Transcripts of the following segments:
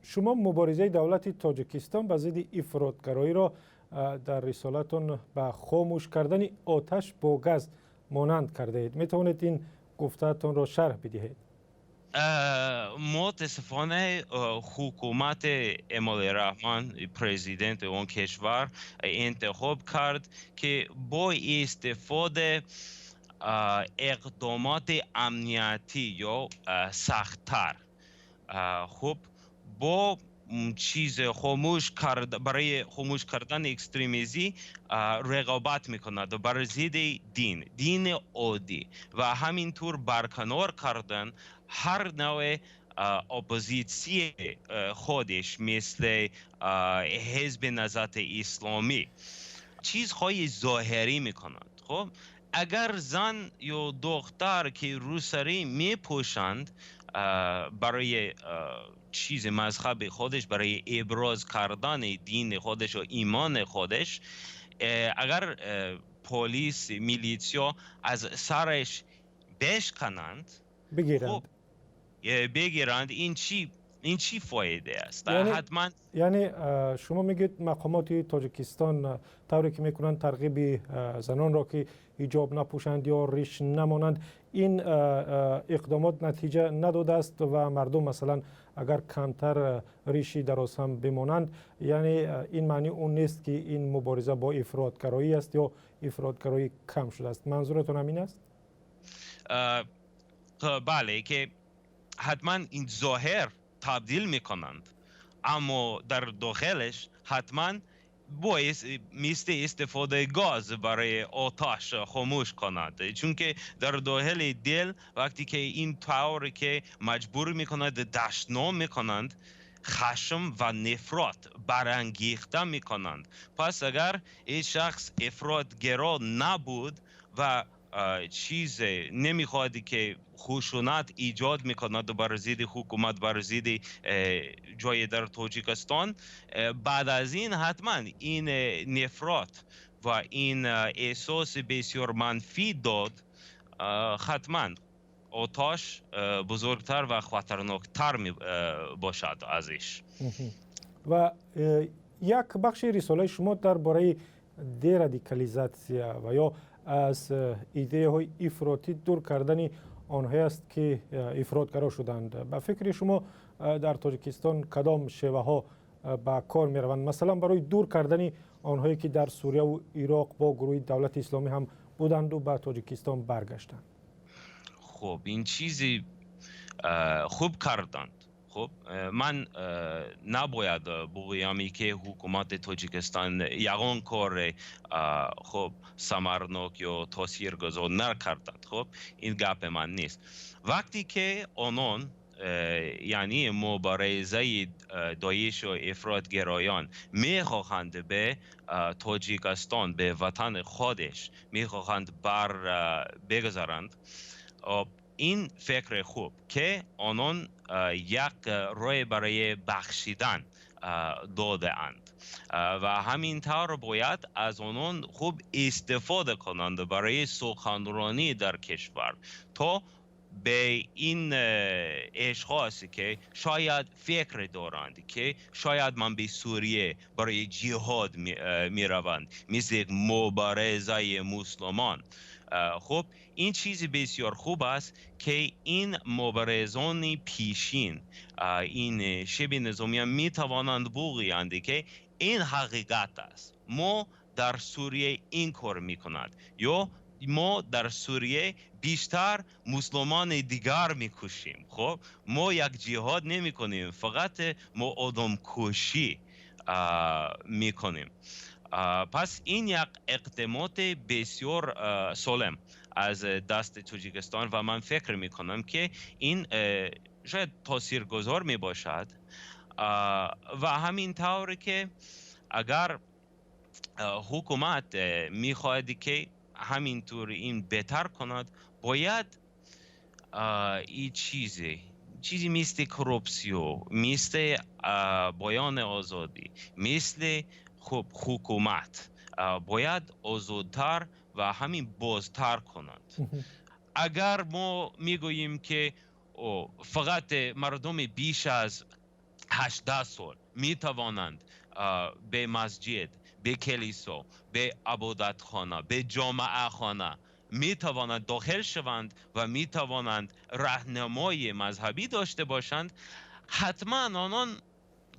Шумо муборизаи давлати Тоҷикистон ба зидди ифротгароиро дар рисолатон ба хомӯш кардани оташ бо газ монанд кардаед. Метавонед ин гуфтаатонро шарҳ бидиҳед? Мутаассифона, ҳукумати Эмомалӣ Раҳмон, президенти он кишвар, интихоб кард, ки бо истифода иқдомоти амниятӣ ё сахттар, хуб, бо чиз хомӯш кард, барои хомӯш кардани экстремизм рақобат мекунад бар зидди дини оддӣ ва ҳаминтур барканор кардан ҳар навъ оппозитсияи худаш, мисли Ҳизби Наҳзати Исломӣ. Чизҳои зоҳирӣ мекунанд. Хуб, агар зан ё духтар ки рӯсарӣ мепӯшанд барои чизи мазҳаби худаш, барои иброз кардани дини худаш ва имони худаш, агар полис, милитсия аз сараш бишкананд, бигиранд, бигиранд, ин чӣ фоида аст? Ҳатман. Яъне шумо мегӯед, мақомоти Тоҷикистон тавре ки мекунанд, тарғиби занонро, ки ҳиҷоб напӯшанд ё риш намонанд, ин иқдомот натиҷа надодааст ва мардум, масалан, агар камтар риши дароз ҳам бимонанд, яъне ин маънии он нест, ки ин мубориза бо ифротгароӣ аст ё ифротгароӣ кам шудааст. Манзуратон ҳамин аст? Бале, ки ҳатман ин зоҳир табдил мекунанд, аммо дар дохилаш ҳатман боис мисли истифодаи газ барои оташ хомӯш кунад, чунки дар дохили дил вақте ки ин тавр ки маҷбур мекунад, дашном мекунанд, хашм ва нефрат барангехта мекунанд. Пас агар ин шахс ифротгаро набуд ва чизе намехоҳад, ки хушунат эҷод мекунад бар зидди ҳукумат, бар зидди ҷой дар Тоҷикистон, баъд аз ин ҳатман ин нефрат ва ин эҳсоси бисёр манфӣ дод, ҳатман оташ бузургтар ва хатарноктар мебошад аз иш. Ва як бахши рисолаи шумо дар бораи дерадикализатсия ва ё аз идеяҳои ифротӣ дур кардани онҳое аст, ки ифротгаро шуданд. Ба фикри шумо, дар Тоҷикистон кадом шеваҳо ба кор мераванд, масалан, барои дур кардани онҳое, ки дар Сурияву Ироқ бо гурӯҳи Давлати Исломӣ ҳам буданду ба Тоҷикистон баргаштанд? Хуб, ин чизи хуб карданд. Хуб, ман набояд бигӯям, ки ҳукумати Тоҷикистон ягон кор, хуб, самарнок ё таъсиргузор накарданд. Хуб, ин гапи ман нест. Вақте ки онон, яъне муборизаи Доиш ва ифротгароён, мехоҳанд ба Тоҷикистон, ба ватани худаш мехоҳанд бар бигузаранд, ин фикри хуб, ки онон як роҳ барои бахшидан додаанд ва ҳамин тавр бояд аз онон хуб истифода кунанд барои суханронӣ дар кишвар, то ба ин ашхосе ки шояд фикр доранд, ки шояд ман ба Сурия барои ҷиҳод мераванд, мисли як муборизаи мусулмон. Хуб, ин чизи бисёр хуб аст, ки ин муборизони пешин, ин шибҳи низомиён метавонанд бигӯянд, ки ин ҳақиқат аст, мо дар Сурия ин кор мекунад ё мо дар Сурия бештар мусулмони дигар мекушем. Хуб, мо як ҷиҳод намекунем, фақат мо одамкушӣ мекунем. Пас ин як иқдомоти бисёр солим аз дасти Тоҷикистон ва ман фикр мекунам, ки ин шояд таъсиргузор мебошад. Ва ҳамин тавр ки агар ҳукумат мехоҳад, ки ҳаминтур ин беҳтар кунад, бояд ин чизе мисли коррупсия, мисли баёни озодӣ, мисли, хуб, ҳукумат бояд озодтар ва ҳамин бозтар кунанд. Агар мо мегӯем, ки фақат мардум беш аз 18 сол میتوانند به مسجد، به کلیسا، به عبادتخانه، به جامعه خانه میتوانند داخل شوند و میتوانند راهنمای مذهبی داشته باشند، حتما آنان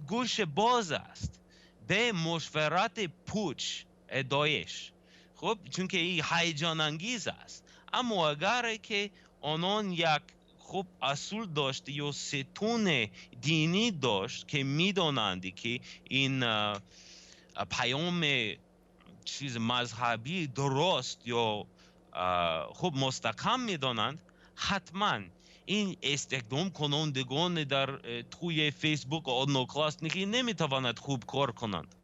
گوش باز است به مشورت پوچ داعش. خب، چون که این هیجان انگیز است. اما اگر که آنان یک خوب اصول داشت یا ستون دینی داشت که میدانند که این پیام چیز مذهبی درست یا خوب مستحکم میدانند، حتما این استخدام کنندگان در توی فیسبوک و Одноклассники نمیتواند خوب کار کنند.